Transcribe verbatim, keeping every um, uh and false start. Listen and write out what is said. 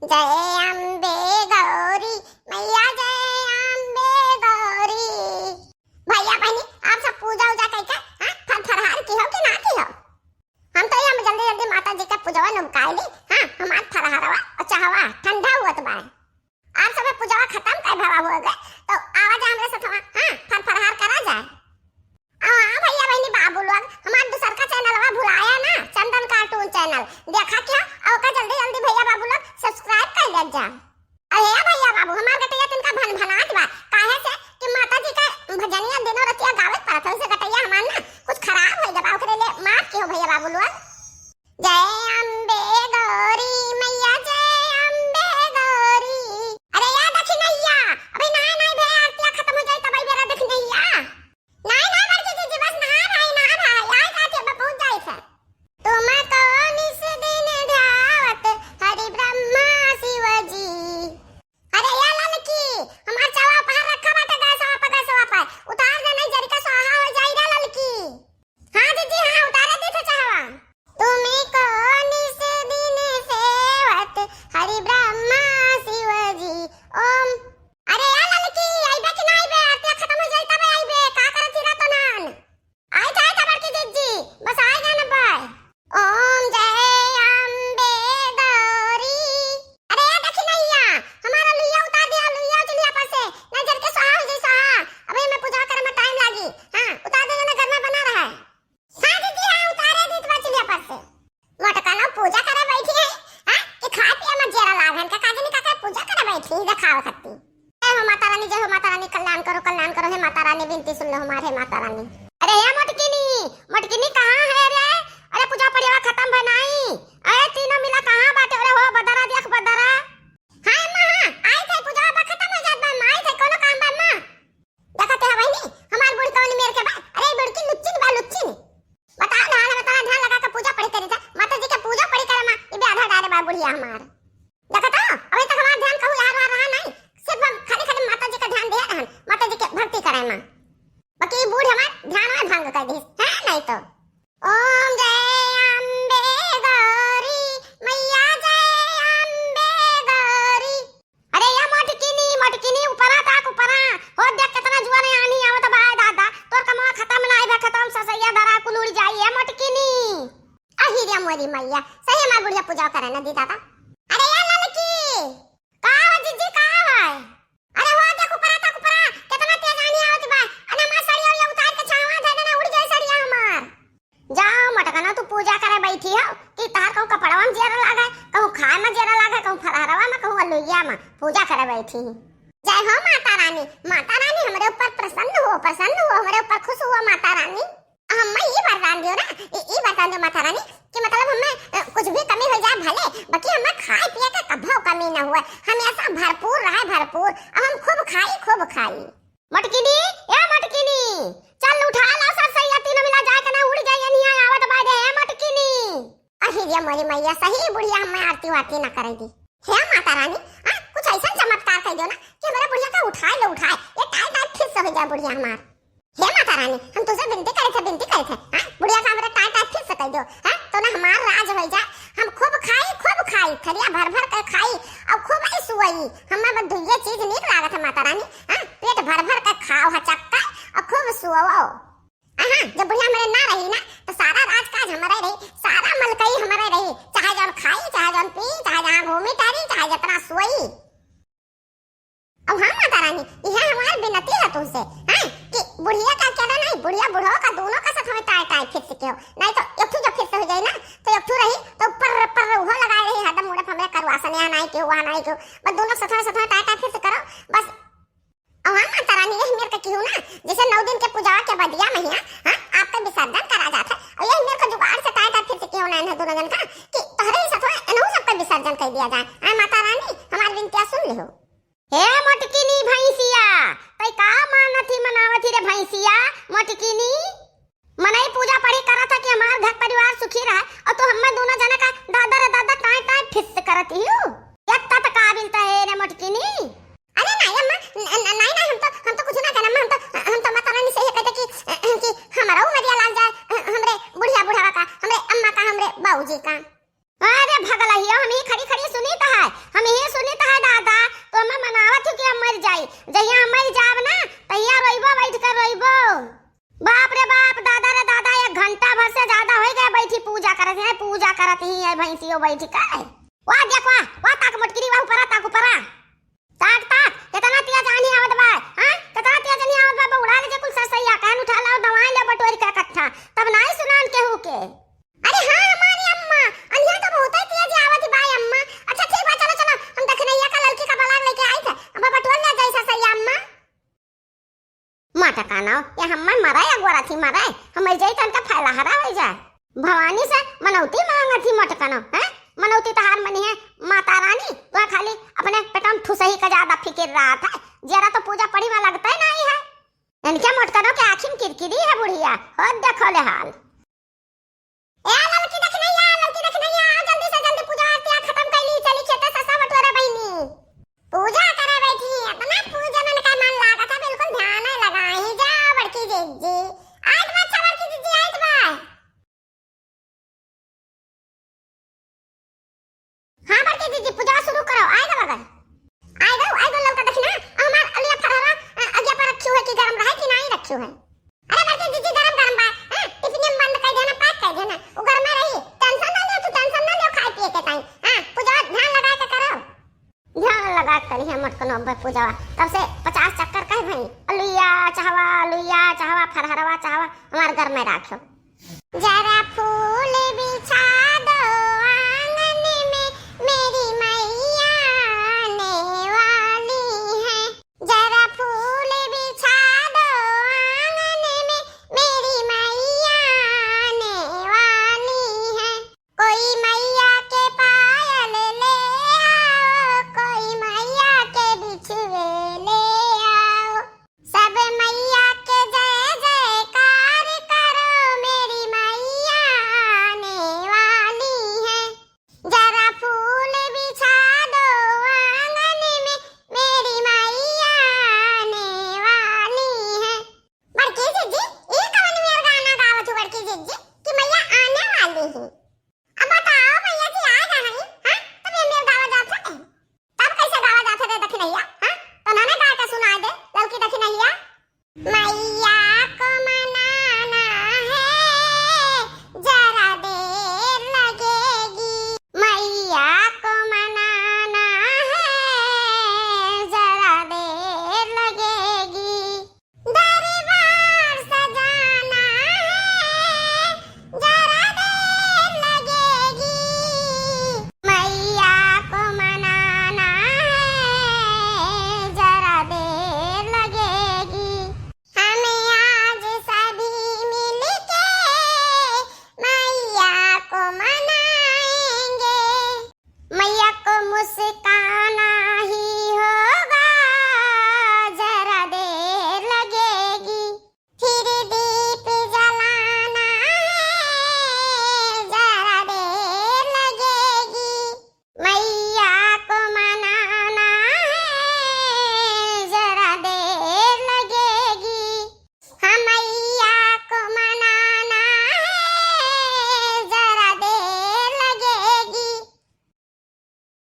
जय अम्बे गौरी मैया, जय अम्बे गौरी। भैया बहिनी, आप सब पूजा उजा कइके, हाँ, फल फलहार किहो कि ना किहो? हम तो यहाँ जल्दी जल्दी माता जी के पूजवा निमकाइ ली, हाँ, हमार फलहारवा और चाहवा ठंडा हुअत बा। आप सब पूजवा खतम कइ भवा हुआ गए, तो आवा जा हमरे सथवा, हाँ, फल फलहार करा जाए। आ, हाँ भैया बहिनी बाबू लोग, हमार दूसर का चैनलवा भुलाया ना, चंदन कार्टून चैनल, देखा क्या, और ओका जल्दी जल्दी भैया बाबू लोग subscribe कइ लेत जा। अरे भैया बाबू, हमार गटैया तिनका भन भनात बा, काहे से कि माता जी का भजनिया दिनों रतिया गावे के पड़त है, ओसे गटैया हमार ना कुछ खराब होइ गवा, ओकरे लिए माफ किहो भैया बाबू लोग। जय अम्बे गौरी मैया, जय अम्बे गौरी। अरे या दखिनैया, अभी नाय नाय भे आरतिया खतम होइ जाई तब बेरा दखिनैया। नाय नाय बड़की जीजी, बस नहा भाई, नहा भाई, आइ जात है, पहुँच जाई से। तुमको निस दिन ध्यावत हरि ब्रह्मा शिव जी। अरे या ललकी, हमार चवा पहर रखा बाटे गैसवा पर, गैसवा पर उतार दे, नहीं जरि के स्वाहा होइ जाई रे ललकी। हाँ जीजी, हाँ, उतारे दी तो चाहवा। तुम्हें कौन इस दिन सेवत हरि ब्रह्मा शिव जी। ओम। अरे या ललकी, आइबे कि ना आइबे? आरतिया खतम होइ जाई तबे आइबे। का करत ही रहत नान? आइ जाए था बड़की जीजी, बस आइ जाना बा। ओम जय अम्बे गौरी। अरे या दखिनैया, हमारा लुइया उतार दिया, लुइया चुल्हिया पर से। नहीं जरि के स्वाहा होइ जाई स्वाहा। अबे मैं पूजा करे में टाइम लागी। हाँ, उतार दे ना, गरमा बना रहा है। हाँ दीदी, हाँ, उतारे दीत बा चुलिया पर से। मोटकनो पूजा करे बैठी है, हाँ? कि खाए पिए में जेरा लाग है, इनका काजनी का करे पूजा करे बैठी है, देखावे खातिर। जय हो माता रानी, जय हो माता रानी, कल्याण करो, कल्याण करो, हे माता रानी, बिनती सुन लो हमार, हे माता रानी। अरे हे मोटकिनी, मोटकिनी कहाँ है रे? अरे पूजा पड़ियावा खतम भा नाई। अरे तीनों मिला कहाँ बाटे? अरे हो बदरा, देख बदरा। हाँ अम्मा, हाँ, आई थे, पूजा बा खतम होइ जात बा अम्मा, आई थे, कोनो काम बा अम्मा? देखत है बहिनी, हमार बूढ़ी कौन मेर के बा? अरे बूढ़ी की लुच्चिन बा, लुच्चिन। बताओ ना, हम इतना ध्यान लगा के पूजा पढ़ी करी था, माता जी के पूजा पढ़ी करे मा, ये भी आधा डाले बा बुढ़िया हमार। देखत हो, अभी तक हमार ध्यान कहूँ यार वार रहा नहीं, सिर्फ हम खाली खाली माता जी का ध्यान दिया रहन, माता जी के भक्ति करे मा। बाकी ये बूढ़ हमार ध्यान में भंग कर दी है, नहीं तो। ओम जय अम्बे गौरी मैया, जय अम्बे गौरी। अरे या मोटकिनी, मोटकिनी, ऊपरा ताक, ऊपरा। हो देख, केतना जुआर आन्ही आवत बा, ए दादा। तोर कमवा खतम नाई बा, खतम ससैया धरा कुल उड़ जाई, ए मोटकिनी। अही रे मोरी मैया, सही हमार बुढ़िया पूजा करे ना दी दादा। अरे या ललकी, का हो जीजी, का है? अरे हो देख, ऊपरा ताक, ऊपरा। केतना तेज आन्ही आवत बा। अरे हमार सड़िया उड़िया उतार के छावा दे देना, उड़ जाई सड़िया हमार। जाओ मटकना, तू पूजा करे बैठी हो कि तहार कहूँ कपड़वा में जेरा लागे, कहूँ खाए में जेरा लागे, कहूँ फलहरवा में, कहूँ अलुइया में, पूजा करे बैठी ही। जय हो माता रानी, माता रानी हमरे ऊपर प्रसन्न हो, प्रसन्न हो, हमरे ऊपर खुश हो माता रानी। हम मैं ई वरदान दियो ना, ई, ई वरदान दियो माता रानी कि मतलब हमें, अ, कुछ भी कमी हो जाए भले, बाकी हमें खाए पिए के कभो कमी न हुए, हमेशा भरपूर रहे, भरपूर। अब हम खूब खाई, खूब खाई। मटकिनी, ए मटकिनी, चल उठा ला सर सैया, तीन मिला जाए के ना उड़ जाइए, नहीं आवत बाजे, ए मटकिनी। अही रे मोरी मैया, सही बुढ़िया हमें आरती वारती ना करे दी। हे माता रानी, आ, कुछ ऐसा चमत्कार कर दो ना कि हमारे बुढ़िया का उठाए लो, उठाए, ये टाई टाई फिर से हो जाए बुढ़िया हमार। हे माता रानी, हम तुझसे विनती करे थे, विनती करे थे, हाँ, बुढ़िया का हमारे टाई टाई फिर से कर दो, हाँ, तो ना हमार राज हो जाए, हम खूब खाई, खूब खाई, थरिया भर भर के खाई, और खूब ही सुई, हमें बस दुइये चीज नीक लागत है माता रानी, हाँ, पेट भर भर के खाओ हचक्का और खूब सुओ। हाँ, जब बुढ़िया हमरे ना रही ना, तो सारा राजकाज हमरे रही, सारा मलकई हमरे रही, चाहे जौन खाई, चाहे जौन पी, चाहे जहाँ घूमी टहरी, चाहे जितना सोई। अब हाँ माता रानी, यह हमार विनती है तुमसे, हाँ, कि बुढ़िया का अकेला नहीं, बुढ़िया बुढ़वा का दोनों का साथ हमें टाई टाई फिक्स के हो, नहीं तो एक ठो जो फिक्स हो जाए ना, तो एक ठो रही, तो पर्र पर्र उहो लगाए रही, हरदम मुड़े फमरे करवासन, यहाँ नहीं क्यों, वहाँ नहीं क्यों, बस दोनों साथ में, साथ में टाई टाई फिक्स करो, बस। अउर हाँ माता रानी, यही मेर के केहू ना, जैसे नौ दिन के पूजावा के बदिया में हिया, हाँ, आपका विसर्जन करा जात है। अउर यही मेर के जुगाड़ से टाई टाई फिक्स केहू ना इन्हें दोनों जन का, कि तोहरे ही सथवा इन्हू सबका विसर्जन कर दिया जाए। हाँ माता रानी, हमार विनतिया सुन लिहो। हे मोटकिनी भैंसिया, तै का मानत ही मनावत ही रे भैंसिया, मोटकिनी? मनई पूजा पाठी करत है कि हमार घर परिवार सुखी रहे, अउर तू हम्मे दोनों जना का दादा रे दादा टाई टाई फिस करत ही हो। ये तत काबिल त है रे मोटकिनी। अरे नाई अम्मा, न-, न-, नाई, नाई, हम तो, हम तो कुछ ना कहना अम्मा, हम तो, हम तो माता रानी से ये कहते कि, कि हमारा उमरिया लाग जाए, हमरे बुढ़िया बुढ़ावा का, हमरे अम्मा का, हमरे बाबूजी का। अरे भगलहिया, हम ही खड़ी खड़ी सुनी त है, हम ही बैठी का है? वाह देख वाह, वाह ताक मोटकिरी, वाह ऊपरा ताक ऊपरा। ताक ताक, केतना तेज आन्ही आवत बा, हाँ? केतना तेज आन्ही आवत बा, बा उड़ा ले जे कुल सरसैया, कहन उठा लाओ, दवाई ले बटोरी का कट्ठा, तब नाई सुनान केहू के। अरे हाँ हमारी अम्मा, अन्हिया तो बहुते तेज आवत बा अम्मा। अच्छा ठीक बा, चलो चलो, हम दखनैया का ललकी का बलाग लेके आई थे, अब बटोर ले जाई सरसैया अम्मा। मोटकनो, ये हम्मे मरे अगोरत ही मरे, हम्मे जाई तनका फैलहरा होइ जाए। भवानी से मनौती मांगत ही मोटकनो, हैं? मनौती तहार मनी है माता रानी, वह खाली अपने पेटम ठुसही का ज्यादा फिकिर रहत है। जेरा तो पूजा पढ़ी में लगते नहीं है। इनके मोटकनो के आँखी में किरकिरी है बुढ़िया, हो देखो ले हाल। ए ललकी दखनैया, ललकी दखनैया, आ जल्दी से जल्दी पूजा आरती आ खतम कैली, चली खेते सरसों बटोरे बहिनी। पूजा करे बैठी, इतना पूजन का मन लागत है, बिल्कुल ध्यान है लगाई जा बड़की जिज्जी। आइत बा, अच्छा बड़की जिज्जी, आइत बा। हाँ बड़की जिज्जी, पूजा शुरू करो, आइ गो बगल। आइ गो, आइ गो ललका दखिना, हमार अलुइया फरहरा, अ, अगिया पर रखियो है कि गरम रहे कि नाई रखियो है? अरे बड़की जिज्जी गरम गरम बा, हाँ, टिफिन में बंद कर देना, पैक कर देना, वो गरम में रही, टेंशन ना लियो, तू टेंशन ना लियो खाए पिए के टाइम, हाँ, पूजा ध्यान लगा के करो। ध्यान लगा के करी है मोटकनो अब्बे पूजावा, तब से पचास चक्कर कहे भई, अलुइया चाहवा, अलुइया चाहवा, फरहरवा चाहवा, हमार घर में राखो। जरा फूल